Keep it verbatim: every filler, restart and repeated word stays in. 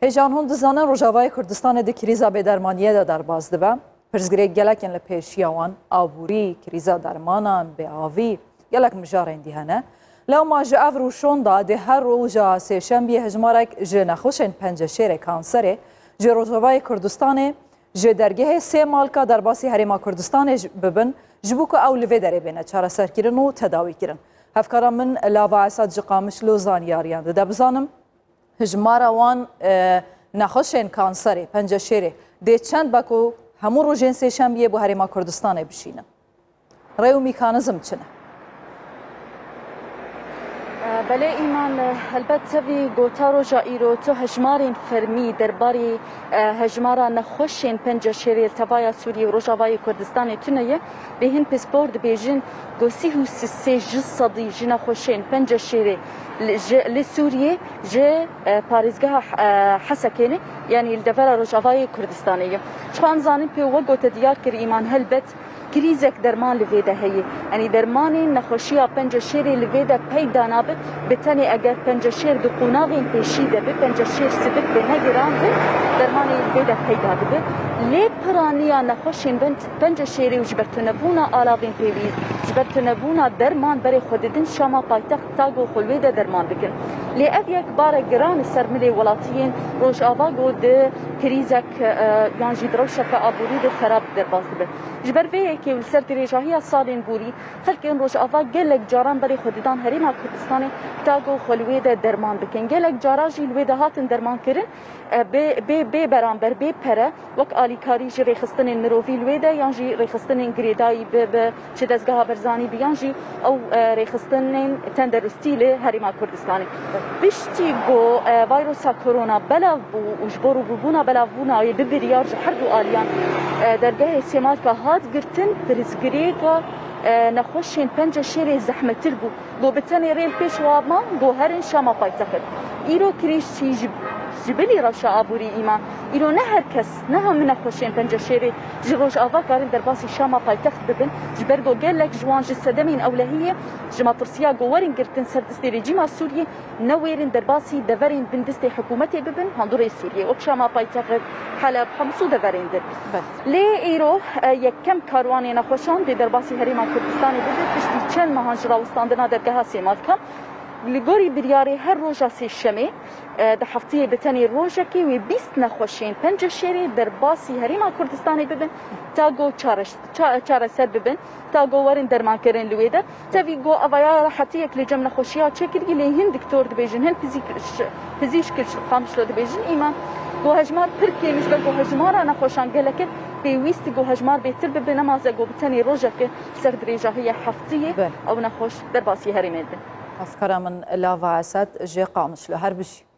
Hêjan hûn dizanin Rojavayê Kurdistanê di krîza bêdermaniyê de derbas dibe. Pirsgirêk gelek in li pêşiya wan, aborî, krîza dermanan, bêavî, gelek mijarên dî hene. Lewma ji ev rûşon de dê her roja sêşembiyê hejmarek ji nexweşên penceşêrê kanserê ji Rojavayê Kurdistanê ji dergehê Sêmalka derbasî Herêma Kurdistanê ji, bibin, ji bo ku ew li vê derê bêne çareserkirin û tedawîkirin. Hevkara min Lava Esad ji Qamişlo zanyariyan dide. Bizanim, hijmara wan, e, nexweşên kanserê, penceşêrê dê çend be ku hemû rojên sêşembiyê bo Herêma Kurdistanê bişînin? Rê û mîkanîzm çi ne? Belê Îman, helbet tevî gota roja îro tu hejmarên fermî derbarê, e, hejmara nexweşên penceşêrê li tevaya Sûriyê û Rojavayê Kurdistanê tune ye. Lê hin pispor dibêjin ku sî û sê ji sedî ji nexweşên penceşêrê li, ji, li Sûriyê ji, e, parêzgeha, e, Hesekê ne, yanî li devera Rojavayê Kurdistanê ye. Ji xwe em zanin pê wek gote diyar kir Îman, helbet krîzek derman li vê de heye. Yanî dermanên nexweşiya penceşêrê li vê de peyda nabe, bi tenê eger penceşêr di qûnavên pêşî de be, penceşêr sivik be, ne giran be, dermanê li vê de peyda dibe. Lê piraniya nexweşên ben-, penceşêrê û ji ber tunebûna alavên pêwîst, ji ber tunebûna derman berê xwe didin Şama paytext ta ku xwe li wê de derman bikin. Lê ev yek barek giran li ser milê welatiyên Rojava ku di krîzek, e, yan jî di rewşeke aborî de xerab derbas dibe. Ji ber vê yekê û li ser dirêjahiya salên borî, xelkên Rojava gelek caran berê xwe didan Herêma Kurdistanê ta ku xwe li wê de derman bikin. Gelek cara jî li wê de hatin dermankirin, e, bê, bê, bê beramber, bê pere, wek alîkarî ji rêxistinên mirovî li wê de, yan jî rêxistinên girêdayî bi, bi çi Dezgeha Berzanî bi, yan jî ew, e, rêxistinên tenderustî li Herêma Kurdistanê. Piştî ku, e, vayrosa korona belav bû û ji bo rûbûbûna belavbûna wê bi biryar ji her du aliyan, e, dergehê Sêmalka hat girtin, pirsgirêka, e, nexweşên penceşêrê zehmetir bû. Ku bi tenê rê li pêş wa man, ku herin Şama paytexit. Îro krîz çî ji, ji bilî rewşa aborî Îman. Îro ne her kes, ne hemû nexweşên penceşêrê ji Rojava karin derbasî Şama paytext bibin. Ji ber ku gelek ji wan ji sedemên ewlehiyê ji matirsiya ku werin girtin ser destê rejîma Sûriyê, ne wêrin derbasî deverên bin destê hikûmetê bibin, hundirê Sûriyê, wek Şama paytexit, Heleb, Hems û deverên din. Belê. Lê îro, e, yekem karwanê nexweşan dê derbasî Herêma Kurdistanê bibe, piştî çend mehan ji rawestandina dergeha Sêmalka. Li gorî biryarê her roja sêşemê, e, di heftiyê bi tenê rojekê wê bîst nexweşên penceşêrê derbasî Herêma Kurdistanê bibin, ta ku çareş-, ça-, çareser bibin, ta ku werin dermankirin li wê de. Tevî ku evaya rehetiyek li cem nexweşiya çêkirî, lê hin doktor dibêjin, hin pizîk-, ş-, pizîşk ji Qamişlo dibêjin, Îman, ku hejmar pir kêm e, ji ber ku hejmara nexweşan gelek e, pêwîst e ku hejmar bêtir bibe, nemaze ku bi tenê rojeke ser dirêjahiya heftiyê Belê. ew nexweş derbasî herêmê dibin. Hevkara min Lava Esed ji Qamişlo, her bijî.